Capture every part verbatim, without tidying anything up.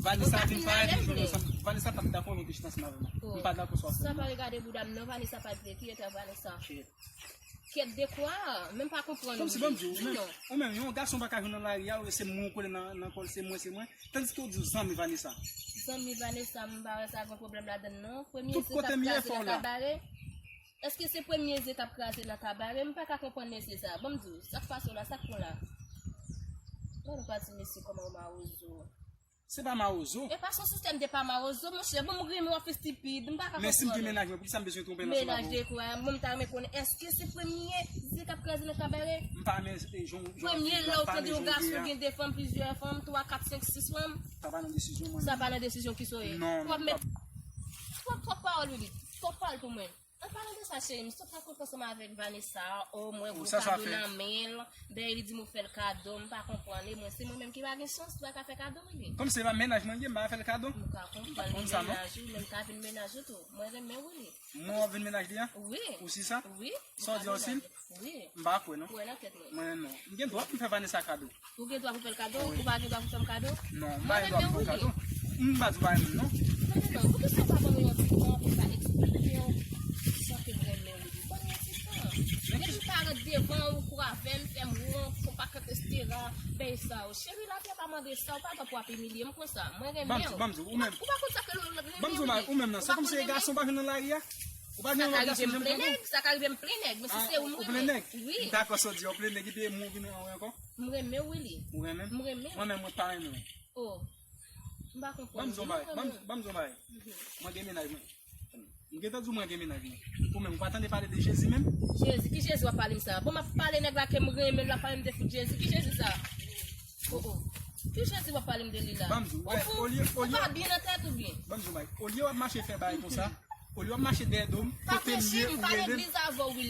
Vanessa vin parèt yon jou nan sanm. Vanessa pa t dakò non te chita ansanm avè mwen. M pa dakò sa w ap fè. Sa pa regade bouda m non, Vanessa pa t vle. Ki eta Vanessa? Kèt de kwa? Men m pa konprann ou. Kòmsi ban m di w, ou menm, ou menm, yon gason pa ka jwenn nan lari a, ou se mwen ou kole nan, nan kò l, se mwen, se mwen. Tandiske w di w zanmi Vanessa. Zanmi Vanessa, m pa wè sa gen pwoblèm ladann non. Premye etap kraze nan kabare. Èske se premye etap kraze nan kabare? M pa ka konprann mesye sa. Ban m di w, sa k pase w la, sa k pran w la? Gade yon pati mesye kòman w mawozo. Se pa mawozo. E pa sou sistèm de pa mawozo, monchè. Bon, m renmen w ap fè estipid. M pa ka konprann. Men si m gen mennaj mwen, poukisa m bezwen twonpe nan sou mawozo? Mennaj de kwa? Mwen m ta renmen konnen, èske se premye zye k ap kraze nan kabare? M pa renmen, e, jan, jan premye lè w tande yon gason gen de fanm, plizyè fanm, twa, kat, senk, sis fanm. Sa pa nan desizyon mwen. Sa pa nan desizyon ki sa w ye. Non, non, w ap met twòp, twòp pawòl, Willy. Twòp pawòl pou mwen. An palan de sa, cheri m, sot rankontre ansanm avèk Vanessa, o, mwen gwo kado nan men l, dèyè li di m ou fè l kado, m pa konprann, e mwen, se mwen menm ki pa gen chans, m pa ka fè kado, wi. Kòm se pa mennaj mwen ye, m pa fè l kado? M ka konprann li mennaj ou, men m ka vin mennaj ou tou. Mwen renmen w, wi. Mwen w ap vin mennaj li a? Wi. Ou si sa? Wi. Sa w di a osi? Wi. M pa kwè, non. Kwè nan tèt mwen. Mwen, non. M gen dwa pou m fè Vanessa kado. Ou gen dwa pou fè l kado? Wi. Ou pa gen dwa pou fè m kado? Non, m pa gen dwa pou fè w kado. M pa di w pa renmen m, non. Non, non, non. Poukisa w pa ban mwen yon ti tan pou m ka eksplike w jan ke m renmen w, Willy? Ban m yon ti tan. Depi m parèt devan w, ou kouri avè m, fè m wont, fè m pa kante estera, bèy sa yo. Cheri, lavi a pa mande sa, ou pa gen pou w ap imilye m konsa. Mwen renmen w. Ban m di w, ban m di w, ou menm. Ou pa konn sa ke l renmen w, Willy. Ban m di w, ou menm nan, se kòmsi e gason pa jwenn nan lari a? Ou pa gen yon lòt gason menm? Sa ka rive m plen nèg, sa ka rive m plen nèg, men se w m renmen. Wi. M dakò sa w di a, w plen nèg, epi e mwen ou vin anwe ankò? M renmen w, Willy. Ou renmen m? M renmen w. Mwen menm, mwen pa renmen w. Oh. M pa konprann. Ban m di w yon bagay, ban m, ban m di w yon bagay. Mwen gen mennaj mwen. M gentan di w mwen gen mennaj mwen. Ou menm, ou pa tande pale de Jezi menm? Jezi? Ki Jezi w ap pale m sa? Bon, m ap pale nèg la ke m renmen l, l ap pale m de fout Jezi. Ki Jezi sa? Oh, oh. Ki Jezi w ap pale m de li la? Ban m di w, wè, olye, olye, ou pa byen nan tèt ou byen? Ban m di w, olye w ap mache fè bagay konsa, olye w ap mache dèyè do m, kote m ye, ou rele m.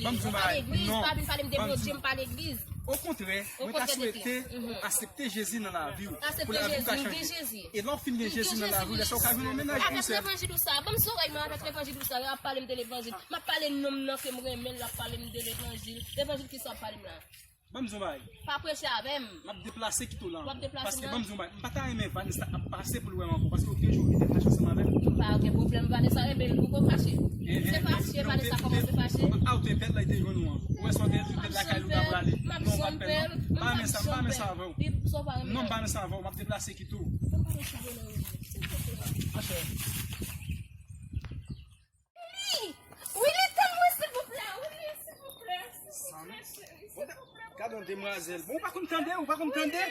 Ban m di w, non. Pa vin pale m de Bondye, m pa legliz. Okontrè, mwen ta swete ou aksepte Jezi nan lavi w, pou lavi w ka chanje. E lè w fin gen Jezi nan lavi w, lè sa w ka jwenn yon mennaj pou w sèl. Avèk levanjil ou sa, ban m zorèy mwen avèk levanjil ou sa, yo ap pale m de levanjil. M ap pale nonm nan ke m renmen, l ap pale m de levanjil. Levanjil kisa w ap pale m la? Ban m di w yon bagay. Pa preche avè m. M ap deplase kite w la ankò. W ap deplase m la? Paske ban m di w yon bagay, m pa ta renmen Vanessa ap pase pou l wè m ankò, paske w te jwe, w te fache ansanm avè m. M pa gen pwoblèm, Vanessa renmen l poko fache. Se fache, Vanessa kòmanse fache. A, ou te pè l la, li te jwenn ou an. Ou wè sa w te di, ou te lakay li, ou ta prale. Non, ou pa t pè l non. M pa renmen sa, m pa renmen sa avè w. Non, m pa renmen sa avè w, m ap deplase kite w. Monchè. Willy! Willy, tann mwen, silvouplè! Willy, silvouplè! Silvouplè, cheri, silvouplè! Gade yon demwazèl. Bon, ou pa konn tande, ou pa konn tande?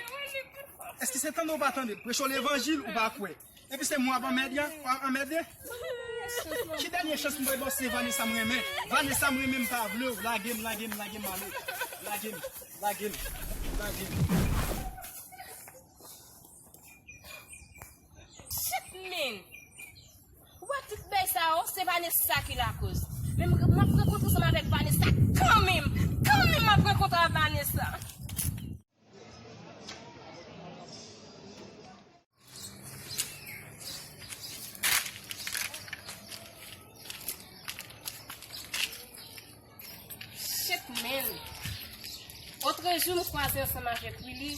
Èske se tande ou pa tande? Preche w levanjil, ou pa kwè. Epi se mwen w ap anmède, w ap anmède? Ki dènye chans m bay bòs se Vanessa m renmen? Vanessa m renmen, m pa vle w. Lage m, lage m, lage m ale. Lage m, lage m, lage m. Shit, man! Ou wè tout bèy sa yo, se Vanessa ki lakoz. Men m, m ap rankontre ansanm avèk Vanessa kanmenm. Kanmenm m ap rankontre ak Vanessa. Shit, man. Otrejou, m kwaze ansanm avèk Willy.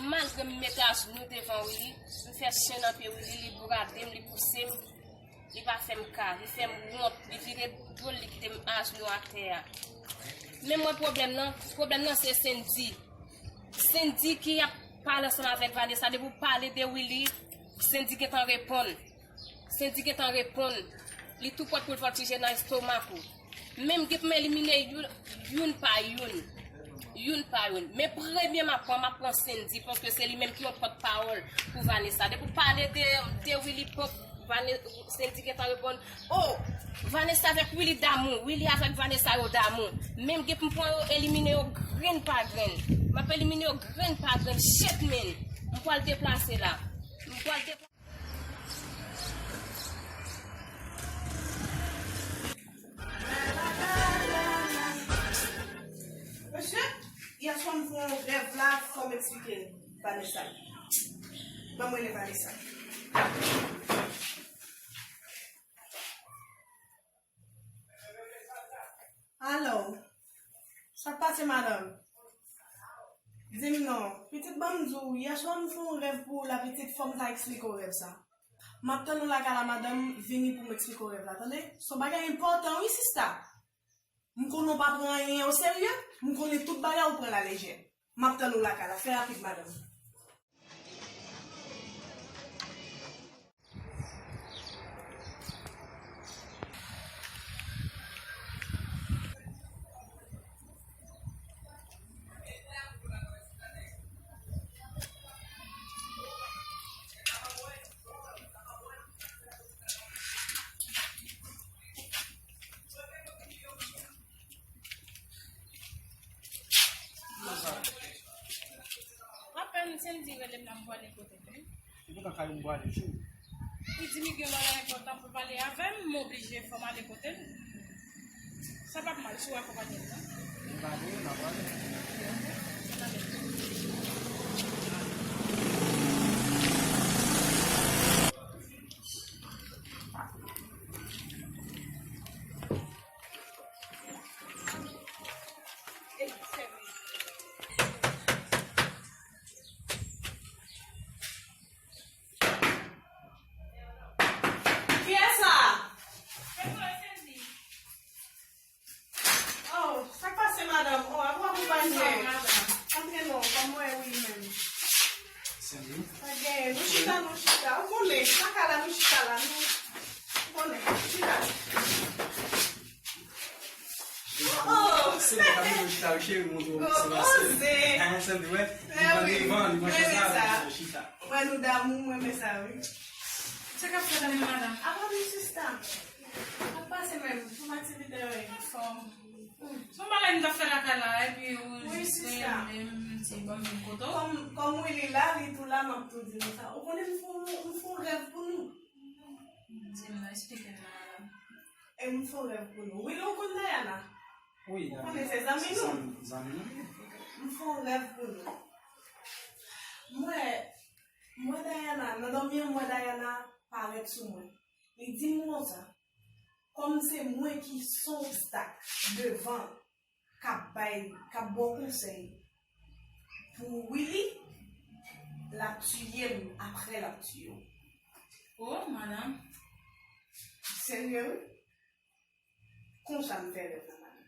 Malgre m mete ajnou devan Willy, m fè chen nan pye Willy, li brade m, li pouse m, li pa fè m ka, li fè m wont, li vire do l, li kite m ajnou atè a. Men mwen pwoblèm nan, pwoblèm nan se Sendy. Sendy ki ap pale ansanm avèk Vanessa, depi w pale de Willy, Sendy gentan reponn. Sendy gentan reponn. Li tou prèt pou l fòtije nan estomak ou. Men m gen pou m elimine youn, youn pa youn. Youn pa youn. Men premye m ap pran, m ap pran Sendy, paske se li menm ki yon pòtpawòl pou Vanessa. Depi w pale de, de Willy Pop, Vane-, Sendy gentan reponn, "Oh, Vanessa avèk Willy damou, Willy avèk Vanessa yo damou." Men m gen pou m pran yo, elimine yo grenn pa grenn. M ap elimine yo grenn pa grenn. Shit, man. M pral deplase la. M pral deplase. Mesye, yèswa m fè yon rèv la, fò m eksplike Vanessa. Ban m rele Vanessa. Alo, sa k pase, madanm? Di m non. Pitit, ban m di w, yèswa m fè yon rèv pou w la, pitit, fò m ta eksplike w rèv sa. M ap tann ou lakay la, madanm, vini pou m eksplike w rèv la, tande? Se yon bagay enpòtan, wi, sista. M konnen w pa pran anyen oserye, m konnen tout bagay ou pran l alejè. M ap tann ou lakay la, fè rapid, madanm. Apèn Sandy rele m la, m pwale kote l wi. Se pou kaka yo m pwale tou. Li di li gen bagay enpòtan pou pale avè m, m oblije fò m ale kote l. Sa p ap mal si w akonpanye m, non? M pa vle, m pa pwale. Kiyès sa? Oh, sa k pase, madanm? Oh, apre w akonpanye. Antre non, kòm mwen wi menm. Sandy? Pa genyen, nou chita, nou chita. Ou konnen, sa ka la, nou chita la, nou, ou konnen, chita. Oh! Se mwen k ap mete w chita wi, cheri, montre w sa pase. Oze. Sandy, wè, li pran devan, li pran chèz la, chita. Mwen, nou damou, mwen renmen sa wi. Sa k ap fèt menm, madanm? Apa nou sista? Sa k pase menm? Kòman aktivite yo ye? Anfòm. Se yon bagay m t ap fè lakay la, epi ou jis rele m, m di, ban m vin kote w. Kòm, kòm Willy la, li tou la, m ap tou di nou sa. Ou konnen m fè yon, m fè yon rèv pou nou. Di m non, eksplike m non, madanm. E m fè yon rèv pou nou. Willy, ou konn Dayana? Wi, Dayana. Ou konnen se zanmi nou? Zanmi, zanmi nou. M fè yon rèv pou nou. M wè, m wè Dayana, nan dòmi an, m wè Dayana parèt sou mwen. Li di m konsa, kòm se mwen ki son obstak devan, k ap bay, k ap ba w konsèy pou Willy, l ap tiye m, apre l ap tiye w. Oh, madanm. Serye wi. Konsa m fè rèv la, madanm.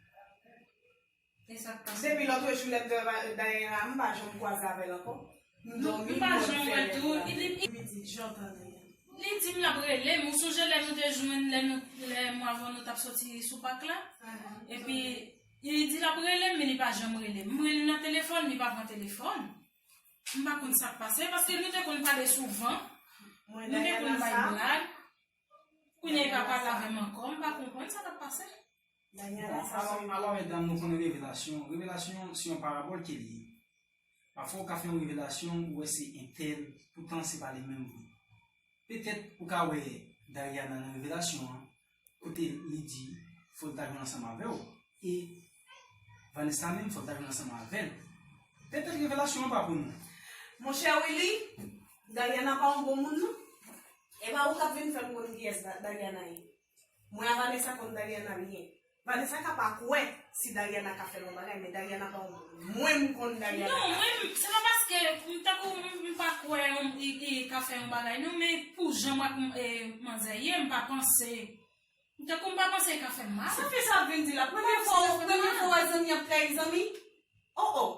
E sa k pase? Depi lòt jou lè m te wè Dayana, m pa janm kwaze avè l ankò. M dòmi, m pa janm wè tou. Li, li, li pitit, jan w tande. Li di m l ap rele m. Ou sonje lè nou te jwenn, lè nou, lè mwen avè w nou t ap soti sou pak la? Epi, li di l ap rele m, men li pa janm rele m. M rele l nan telefòn, li pa pran telefòn. M pa konn sa k pase, paske nou te konn pale souvan. Nou te konn bay blag. Kounye a li pa pale avè m ankò, m pa konprann sa k ap pase. Bon, alò, alò, medam, nou konnen revelasyon. Revelasyon, se yon parabòl ke li ye. Pafwa, ou ka fè yon revelasyon, ou wè se entèl, poutan se pa li menm vre. Petèt, ou ka wè Dariana nan revelasyon an, kote li di, fò l ta jwenn ansanm avè w. E Vanessa menm, fò l ta jwenn ansanm avè l. Petèt revelasyon an pa pou nou. Monchè Willy, Dariana pa yon bon moun, non. E pa ou k ap vin fè m konn kiyès Da-, Dariana ye. Mwen a Vanessa konn Dariana byen. Vanessa ka pa kwè si Dariana ka fè l yon bagay, men Dariana pa yon moun. Mwen, m konn Dariana. Non, mwen, se pa paske m tankou m, m pa kwè yon, li, li ka fè yon bagay, non, men pou jan m ak, e, manzè ye, m pa panse. M tankou m pa panse li ka fè m mal. Sa fi sa ap vin di la? Premye fwa, premye fwa w wè zanmi ap trayi zanmi? Oh, oh.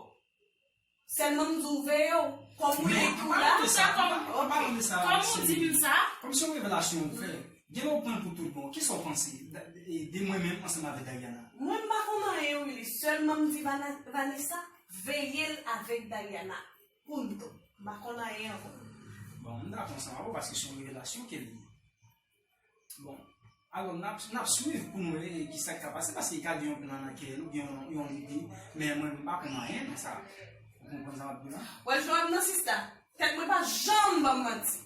Sèlman m di w veye w. Kòm ou ye tou la. Antouka, kòm, kòm ou di m sa. Kòm se yon revelasyon ou fè, gen lè ou pran l pou tout bon. Kisa w panse de, de, de mwen menm ansanm avèk Dariana? Mwen, m pa konn anyen, Willy. Sèlman m di Vana-, Vanessa, veye l avèk Dariana. Punto. M pa konn anyen ankò. Bon, m dakò ansanm avè w paske se yon revelasyon ke l ye. Bon, alò, n ap, n ap swiv pou n wè kisa k ka pase, paske ka gen yon plan nan kè l, oubyen yon, yon lide, men mwen, m pa konn anyen nan sa. Ou konprann sa m ap di w la? Wè, Joab nan sista, tèt mwen pa janm ban m manti.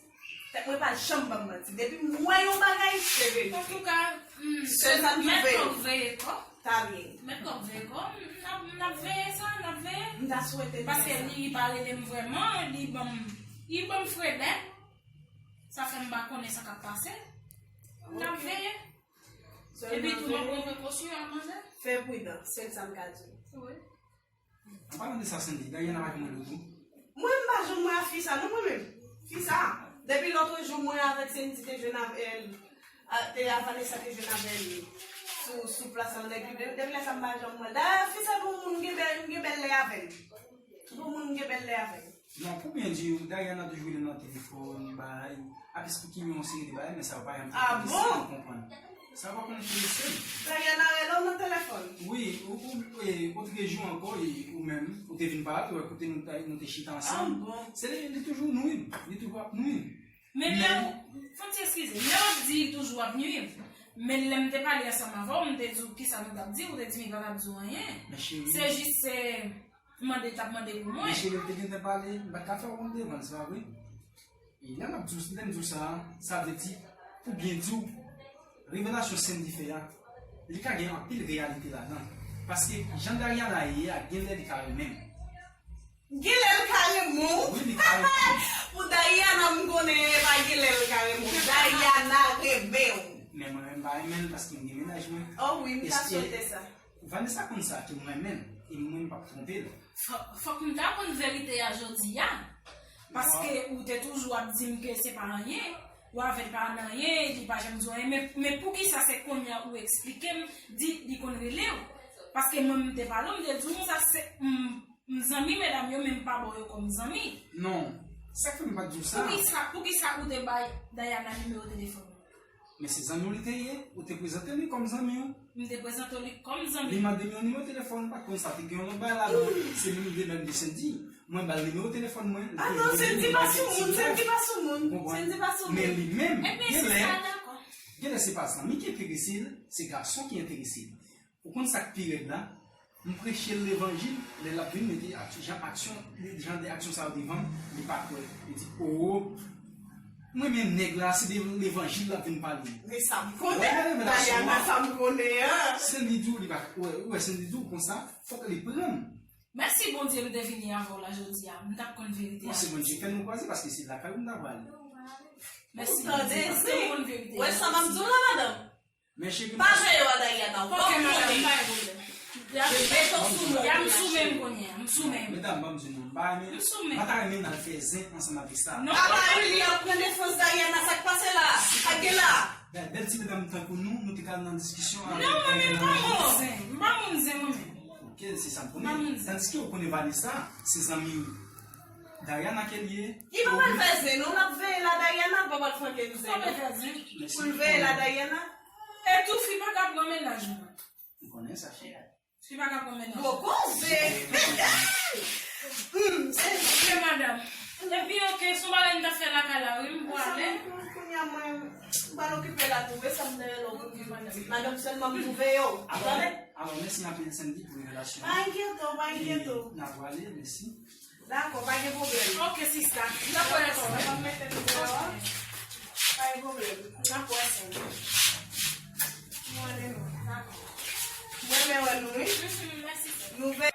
Tèt mwen pa janm ban m manti. Depi m wè yon bagay, se verite. Antouka, hmm, sèl sa m di, mèt kò w veye kò. Ta byen. Mèt kò w veye kò. N ap, n ap veye sa, n ap veye. M ta swete l fè sa. Paske li pa rele m vrèman, li ban m, li ban m fredè. Sa fè m pa konnen sa k ap pase. N ap veye. Epi tou, m ap pran prekosyon, manzè. Fè pridan, sèl sa m ka di w. Wi. An palan de sa, Sandy, Dariana pa janm rele w tou? Mwen, m pa janm wè fi sa, non, mwen menm. Fi sa, depi lòt jou, mwen avèk Sandy te jwenn avè l, a, te a Vanessa te jwenn avè l sou, sou plas la, depi, depi lè sa, m pa janm wè l. Dayè, fi sa, gon moun m gen bèl, m gen bèl lè avè l. Gon moun m gen bèl lè avè l. Non, pou byen di w, Dariana toujou rele m nan telefòn, bay, ap esplike m yon seri de bagay, men sa yo pa janm enterese m konprann. Sa pa konn enterese m. Dariana rele w nan telefòn? Wi, ou, ou, e, otrejou ankò, e, ou menm, ou te vin pale, ou wè kote nou ta, nou te chita ansanm. Se li, li toujou nwi m, li toujou ap nwi m. Men lè w, fò m ti eskize, lè w ap di li toujou ap nwi m, men lè m te pale ansanm avè w, m te di w kisa nou t ap di, ou te di m li pa t ap di w anyen. Se jis, se, mande, t ap mande pou mwen. Men cheri, ou te gentan pale, m pa t ka fè w wont devan l, se pa vre? E lè m ap di w, lè m di w sa, sa vle di, pou byen di w, revelasyon Sandy fè a, li ka gen anpil reyalite ladan. Paske jan Dariana ye a, genlè li ka renmen m. Genlè l ka renmen w? Wi, li ka renmen m. Pou Dariana, m konnen e pa genlè l ka renmen w. Dariana renmen w. Men mwen menm, m pa renmen l paske m gen mennaj mwen. Oh wi, m ta swete sa. Vanessa konn sa ke m renmen l, e mwen m p ap twonpe l. Fò, fòk m ta konn verite a jodi a. Paske ou te toujou ap di m ke se pa anyen, ou avè l pa nan anyen, li pa janm di w anyen, men, men poukisa se kounye a ou eksplike m, di li konn rele w? Paske mwen m te pale w, m te di w konsa, se, m, m zanmi medam yo, men m pa ba w yo kòm zanmi. Non, sa k fè m pa t di w sa. Poukisa, poukisa ou te bay Dayana nimewo telefòn ou? Men se zanmi w li te ye, ou te prezante m li kòm zanmi w. M te prezante w li kòm zanmi. Li mande m yon nimewo telefòn, m pa t konn sa, te gen yon lòt bagay ladan, se menm de menm de Sandy. Mwen ba l nimewo telefòn mwen. Ah non, Sandy pa sou moun, Sandy pa sou moun, Sandy pa sou moun. Men li menm, genlè, genlè se pa zanmi ki enterese l, se gason ki enterese l. Ou konn sa k pi rèd la? M preche l levanjil, lè l ap vin mete ak-, jan aksyon, jan de aksyon sa yo devan m, li pa kwè. Li di, "Oh, mwen men nèg la, se de levanjil l ap vin pale." Men sa m konnen, Dayana, sa m konnen an. Sandy di w li pa, ou wè, ou wè Sandy di w konsa, fòk li pran m. Mèsi Bondye m te vini avè w la jodi a, m t ap konn verite a. Mèsi Bondye, fè nou kwaze paske se lakay ou m ta prale. Mèsi Bondye, paske m konn verite a. Wè sa m ap di w la, madanm? Men cheri, pa jwe yo a Dayana, ou pa konnen. Mete w sou men. Ya m sou men m konnen, m sou men. Medam, ban m di nou, m pa renmen, m sou men. M pa ta renmen n al fè zen ansanm avèk sa. Non. Apa wi, li ap pran defans Dayana, sa k pase la? Sa k gen la? Bèl, bèl ti medam tankou nou, nou te ka nan diskisyon avèk Dayana. Non, mwen menm pa moun zen, m pa moun zen mwen menm. Ok, se sa m konnen. M pa moun zen. Tandiske ou konnen Vanessa, se zanmi Dayana ke l ye. Li pa pral fè zen, non, l ap veye la Dayana, l pa pral flanke l zen, non. Pou l veye la Dayana. E tou fi pa ka pran mennaj mwen. Ou konnen sa, cheri. Fi pa ka pran mennaj mwen. Gwo koze! Hmm, se vre, madanm. Epi, ok, se yon bagay m ta fè lakay la, wi, m prale. Kounye a mwen, m pral okipe la tou, e sa m dèyè lò pou madanm. Madanm sèlman m pou veye w. Tande? Alò, mèsi anpil, Sandy, pou revelasyon an. Pa enkyete w, pa enkyete w. N a prale, mèsi. Dakò, pa gen pwoblèm. Ok, sista. N ap wè ansanm. N ap mete nou deyò. Pa gen pwoblèm. N ap wè ansanm. Mwen renmen nou. Dakò. Mwen renmen wè nou, wi. Mhm, mèsi, sè. Nou ve-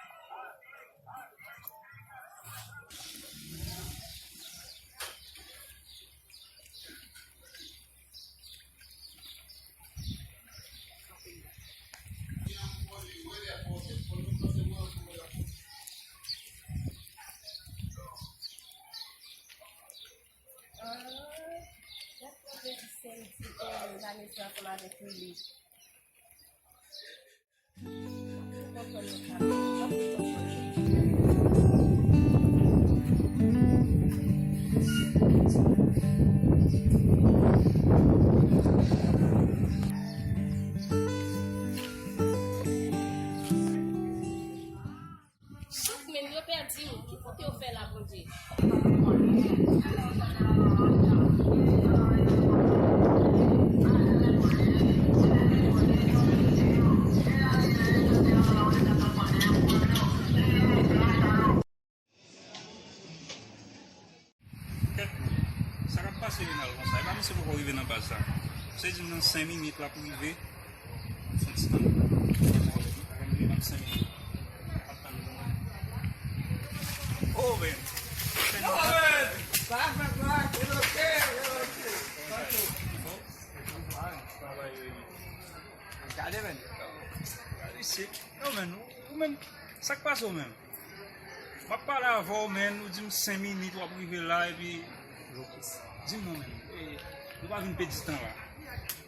Souf men yo pèdi m, ki kote yo fè la, Bondye? Kèt men, sa k ap pase Renal konsa? E pa misye poko rive nan baz la? Misye di m nan senk minit l ap rive. Fon ti tann. Li ban m senk minit. Ap tann mwen. Oh, ben. Senk minit. Gade, men. Gade isit. Yo, men, ou, ou menm, sa k pase w menm? M ap pale avè w, men, ou di m senk minit, w ap rive la, epi. Di m non, men. E, nou pa vin pèdi tan la.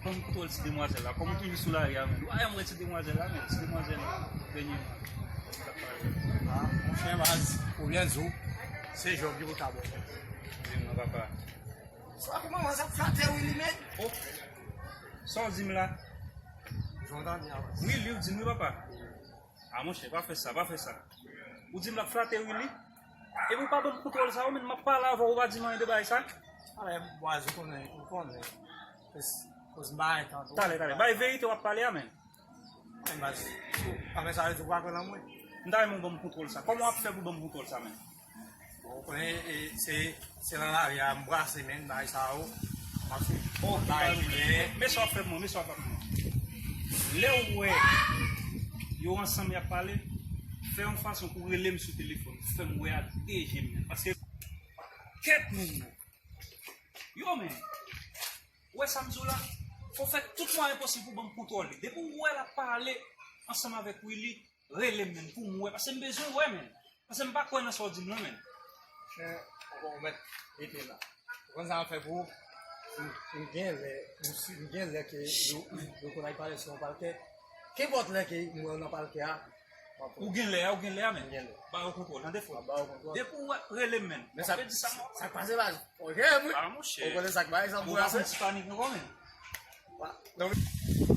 Ban m kontwòl ti demwazèl la. Kòman w toujou sou lari a, men? Ou pa janm wè ti demwazèl la, men? Ti demwazèl dènyèman. Ah, monchè, baz, ou byen di w, se jòb li pou ta bon. Di m non, papa. Sa kòman w ap flate wi li, men? Oh. Sa w di m la? Jan w tande a. Wi, li w di m wi, papa. Ah, monchè, pa fè sa, pa fè sa. Ou di m l ap flate wi li. Epi ou pa ban m kontwòl sa yo, men m ap pale avè w, ou pa di m anyen de bagay sa. Ale, bwaz, ou konnen, ou konnen. Koz, koz m pa gen tan. Talè, talè. Bay verite w ap pale a, men. Men baz, ou pa men sa vle di ou pa kwè nan mwen. M ta renmen w ban m kontwòl sa. Kòman w ap fè pou ban m kontwòl sa, men? Bon, ou konnen, e, se, se nan lari a, m brase, men, bagay sa yo. M ap fè. Oh, bay men, men sa w ap fè mwen, men sa w ap fè mwen. Lè w wè yo ansanm y ap pale, fè yon fason pou rele m sou telefòn. Fè m wè ak de je m, men. Paske, kèt moun nan. Yo, men. Ou wè sa m di w la? Fò w fè tout mwayen posib pou ban m kontwòl li. Depi w wè l ap pale ansanm avèk Willy, rele m, men, pou m wè. Paske m bezwen wè, men. Paske m pa kwè nan sa w di m nan, men. Chen, ankò ou mèt rete la. Ou konn sa m ap fè pou ou? M, m gen lè, m si, m gen lè ke yo, yo konn al pale sou yon palkè. Kenpòt lè ke m wè w nan palkè a, m ap Ou gen lè a, ou gen lè a, men. M gen lè. Ba yo kontwòl, tande fò. M ap ba yo kontwòl. Depi w wè, rele m, men. Men sa, m ap di sa, non. Sa k pase, baz? Ok, wi. Ah, monchè. Ou konnen sa k pase, sa m Ou pa brase. Fè ti panik ankò, men. Wa-, non.